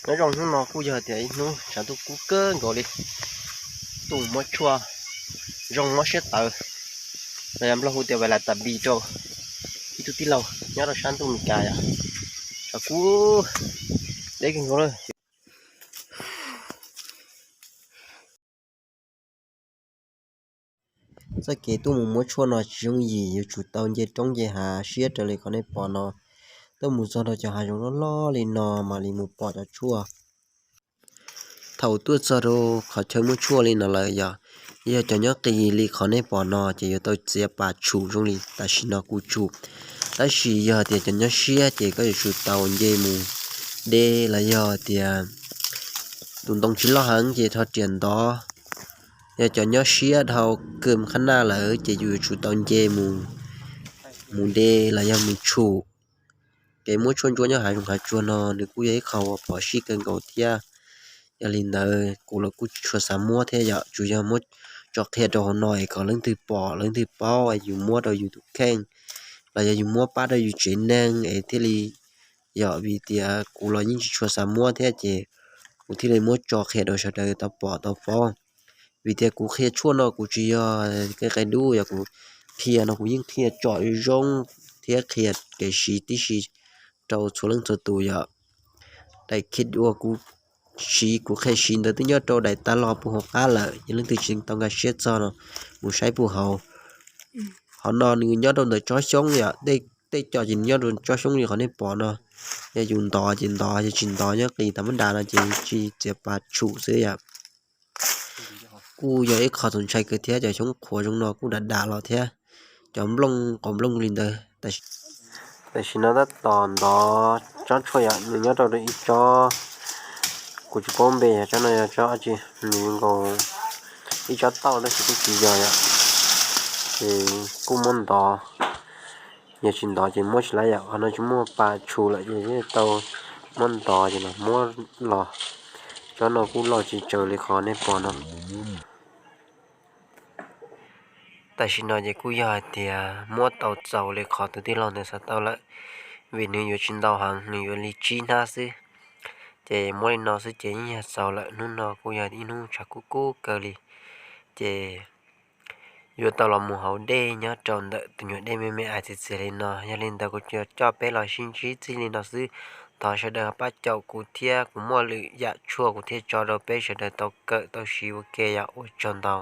Nyob zoo hnub no kuj yog tias ib hnub tshav ntuj kub kawg nkaus li, tuaj mus muab tshuaj zoo mob siab tawv, los yog Nplog hu tias vais las tas npis rau ib tug tij laug nyob rau sab ntuj Meskas yom. Tshav kub deb kawg nkaus lawm. Txoj kev tuaj mus muab tshuaj no tsis yooj yim, yuav tsum tau nce roob nce hav siab raws li qhov nej pom no. Tuaj mus txog rau cov hav zoov loj loj li no mam li mus pom cov tshuaj. Thaum tuaj txog rau qhov chaw muab tshuaj li no lawm yog, yog cov nyob qis li qhov nej pom no ces yuav tau txiav pas tshum zoo li tam sim no kuv tshum. Tab sis yog tias cov nyob siab ces koj yuav tsum tau nce mus de los yog tias tus ntoo tsis loj heev ces rho riam ntov. Yog cov nyob siab dhau kawg qhab naj lawm ces yus yuav tsum tau nce mus, mus de los yog mus tshum. Kev muab tshuaj ntsuab nyob hav zoov hav tsuag no nws kuj yog ib qho uas phom sij kawg nkaus thiab. Yog li ntawd kuv los kuj tsis tshua xav muab thiab yom, tsuas yog muab tso qhia rau hauv no es kom leej twg pom leej twg paub yus muab rau yus tus kheej, los yog yus muab pab rau yus tsev neeg es thiaj li yom, vim tias kuv los yeej tsis tshua xav muab thiab ces kuv thiaj li muab tso qhia rau sawv daws tau pom tau paub. Vim tias kuv qhia tshuaj no kuv tsis yog qia qia dub, yog kuv qhia no kuv yeej qhia tsom zoo thiab qhia kev siv tib si rau txhua leej txhua tus yom. Daim khiv uas kuv siv kuv qhia siv ntawd twb nyob rau daim tas los puag hauv qab lawm, yog leej twg tsis tau nkag siab txog no mus saib puag hauv. Qhov no nws nyob rau ntawm tsob xyoob yom, tej co ces nws nyob rau tsob xyoob li qhov nej pom no. Yog yus ntov ces ntov, yog tsis ntov nyob qis tas mab das no ces tsis txiav pas tshum xwb yom. Kuj yog ib qho txaus ntshai kawg thiab, cov xyoob qhuav zoo no kuj dav dav los thiab, cov nplooj qos nplooj li ntawd. Tam sim no tab tom ntov tsob tshuaj yom, nws nyob rau ib tsob, kuv tsis paub npe yog tsob no yog tsob tsi, nws nkaus ib tsob tauj tab sis kuj tsis yog yom, ces kuj muab ntov. Yog tsis ntov ces muab tsis laib yom, qhov no tsis muaj pas tshum lawm ces yeej tau muab ntov ces los muab los. Tsob no kuj loj tsis tsawg li qhov nej pom no. Tam sim no ces kuj yog hais tias muab tau txaus li qhov tus tij laug ntawd xav tau lawm, vim nws yuav tsis ntau heev, nws yuav li tsib hnab xwb. Ces muab li no xwb ces yeej yog txaus lawm. Hnub no kuj yog ib hnub tshav kub kub kawg li, ces yuav tau los mus haus dej nyob rau ntawm tus nyuag dej me me ais txias txias li no. Yog li ntawd kuv coj peb los sib ntsib txij li no xwb. Thov sawv daws pab caum kuv thiab kuv muaj lwm yam tshuaj kuv thiaj tso rau peb sawv daws tau kawm tau siv ua ke yom. Ua tsaug ntau.